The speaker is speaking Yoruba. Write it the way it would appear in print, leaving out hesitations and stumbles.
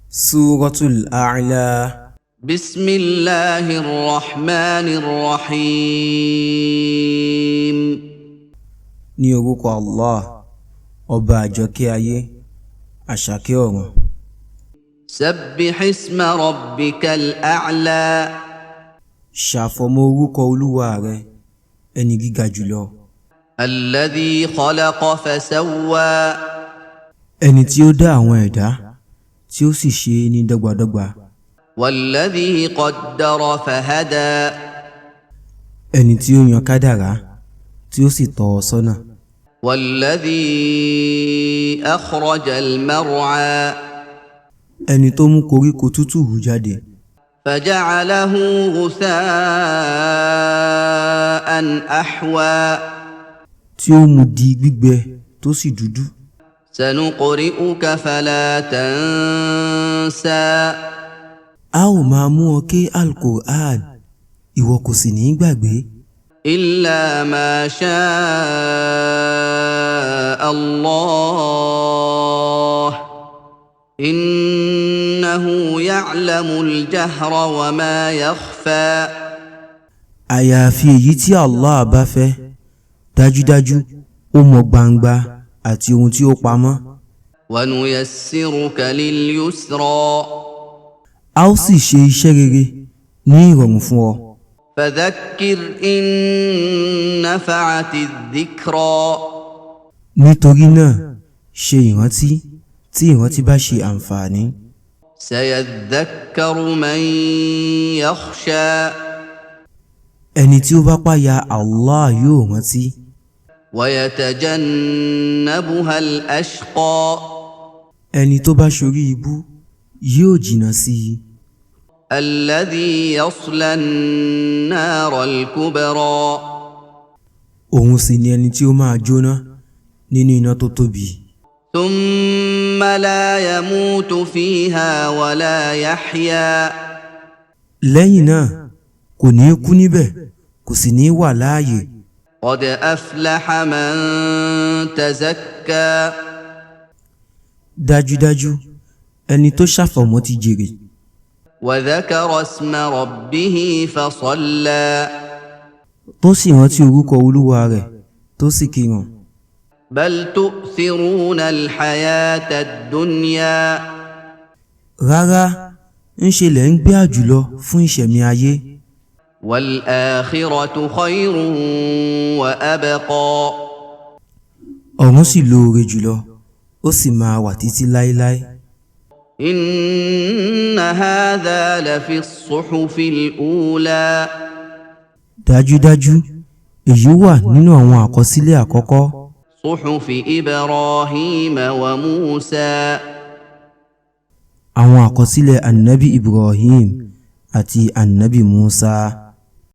Suratul A'la. بسم الله الرحمن الرحيم. Ní orúkọ Allah, ọba àjọkẹ́ ayé, àṣàkẹ́ ọ̀run. سبح اسم ربك الأعلى. Ṣàfọ̀mọ́ orúkọ Olúwa rẹ, ẹni gíga jùlọ. الذي خلق فسوى. Ẹni tí ó dá àwọn ẹ̀dá, tí ó sì ṣe é ní dọ́gbadọ́gba. والذي قدر فهدى. Ẹni tí ó yan kádàrá, tí ó sì tọ́ ọ sọ́nà. والذي أخرج المرعى. Ẹni tó mú koríko tútù hù jáde. فجعله غثاء أحوى. Tí ó mú di gbígbẹ tó sì dúdú. سنقرئك فلا تنسى. A ó máa mú ọ ké Al-Qur'an, ìwọ kò sì ní gbàgbé. إلا ما شاء الله، إنه يعلم الجهر وما يخفى. Àyàfi èyí tí Allah bá fẹ́. Dájúdájú, ó mọ gbangba àti ohun tí ó pamọ́. ونيسرك لليسرى. A ó sì ṣe iṣẹ́ rere ní ìrọ̀rùn fún ọ. فذكر إن نفعت الذكرى. Nítorí náà, ṣe ìrántí tí ìrántí bá ṣe àǹfààní. سيذكر من يخشى. Ẹni tí ó bá páyà Allah yóò rántí. ويتجنبها الأشقى. Ẹni tó bá ṣorí ibú yóò jìnnà sí i. الذي يصلى النار الكبرى. Òun sì ni ẹni tí ó máa jóná nínú iná tó tóbi. ثم لا يموت فيها ولا يحيا. Lẹ́yìn náà, kò ní kú níbẹ̀, kò sì ní wà láàyè. قد أفلح من تزكى. Dájúdájú, ẹni tó ṣàfọ̀mọ́ ti jèrè. وذكر اسم ربه فصلى. Tó sì rántí orúkọ Olúwa rẹ̀, tó sì kírun. بل تؤثرون الحياة الدنيا. Rárá, ńṣe lẹ̀ ń gbé àjùlọ fún ìṣẹ̀mí ayé. والآخرة خير وأبقى. Ọ̀run sì lóore jùlọ, ó sì máa wà títí láéláé. إن هذا لفي الصحف الأولى. Dájúdájú, èyí wà nínú àwọn àkọsílẹ̀ àkọ́kọ́. صحف إبراهيم وموسى. Àwọn àkọsílẹ̀ Annabi Ibrahim àti Annabi Musa.